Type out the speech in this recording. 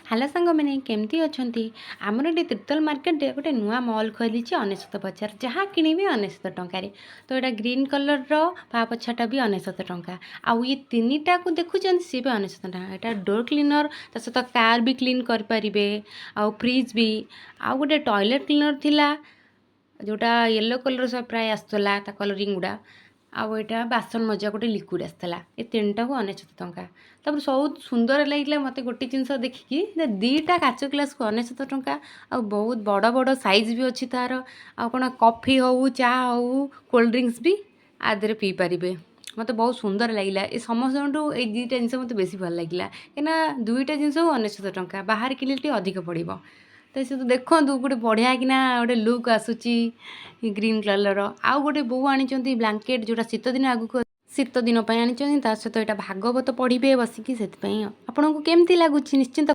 Hello ସାଙ୍ଗମାନେ, କେମିତି ଅଛନ୍ତି? ଆମର ଏଠି ତିର୍ତ୍ତୋଲ ମାର୍କେଟରେ ଗୋଟେ ନୂଆ ମଲ୍ ଖୋଲିଛି, 99 ବଜାର। ଯାହା କିଣିବେ 99 ଟଙ୍କାରେ। ତ ଏଇଟା ଗ୍ରୀନ୍ କଲର୍ର ପା ପୋଛାଟା ବି 99 ଟଙ୍କା। ଆଉ ଇଏ ତିନିଟାକୁ ଦେଖୁଛନ୍ତି, ସିଏ ବି 99 ଟଙ୍କା। ଏଇଟା ଡୋର୍ କ୍ଲିନର୍, ତା ସହିତ କାର୍ ବି କ୍ଲିନ୍ କରିପାରିବେ ଆଉ ଫ୍ରିଜ୍ ବି। ଆଉ ଗୋଟେ ଟଏଲେଟ୍ କ୍ଲିନର୍ ଥିଲା, ଯେଉଁଟା ୟେଲୋ କଲର୍ ସବୁ ପ୍ରାୟ ଆସୁଥିଲା ତା କଲରିଂ ଗୁଡ଼ା। ଆଉ ଏଇଟା ବାସନ ମଜା ଗୋଟେ ଲିକ୍ୱିଡ଼ ଆସିଥିଲା। ଏ ତିନିଟାକୁ 99 ଟଙ୍କା। ତାପରେ ବହୁତ ସୁନ୍ଦର ଲାଗିଲା ମୋତେ ଗୋଟେ ଜିନିଷ ଦେଖିକି ଯେ ଦୁଇଟା କାଚ ଗ୍ଲାସ୍କୁ 99 ଟଙ୍କା। ଆଉ ବହୁତ ବଡ଼ ବଡ଼ ସାଇଜ୍ ବି ଅଛି ତା'ର। ଆଉ କ'ଣ କଫି ହଉ, ଚା ହଉ, କୋଲ୍ଡ ଡ୍ରିଙ୍କସ୍ ବି ଆ ଦେହରେ ପିଇପାରିବେ। ମୋତେ ବହୁତ ସୁନ୍ଦର ଲାଗିଲା। ଏ ସମସ୍ତଙ୍କଠୁ ଏଇ ଦୁଇଟା ଜିନିଷ ମୋତେ ବେଶୀ ଭଲ ଲାଗିଲା, କାହିଁକିନା ଦୁଇଟା ଜିନିଷକୁ 99 ଟଙ୍କା, ବାହାରେ କିଣିଲେ ଟିକେ ଅଧିକ ପଡ଼ିବ। ତ ସେ ତ ଦେଖନ୍ତୁ, ଗୋଟେ ବଢ଼ିଆ କିନା ଗୋଟେ ଲୁକ୍ ଆସୁଛି ଗ୍ରୀନ୍ କଲର୍ର। ଆଉ ଗୋଟେ ବୋଉ ଆଣିଛନ୍ତି ବ୍ଲାଙ୍କେଟ୍, ଯେଉଁଟା ଶୀତ ଦିନ ଆଗକୁ, ଶୀତ ଦିନ ପାଇଁ ଆଣିଛନ୍ତି। ତା ସହିତ ଏଇଟା ଭାଗବତ ପଢ଼ିବେ ବସିକି, ସେଥିପାଇଁ। ଆପଣଙ୍କୁ କେମିତି ଲାଗୁଛି ନିଶ୍ଚିନ୍ତ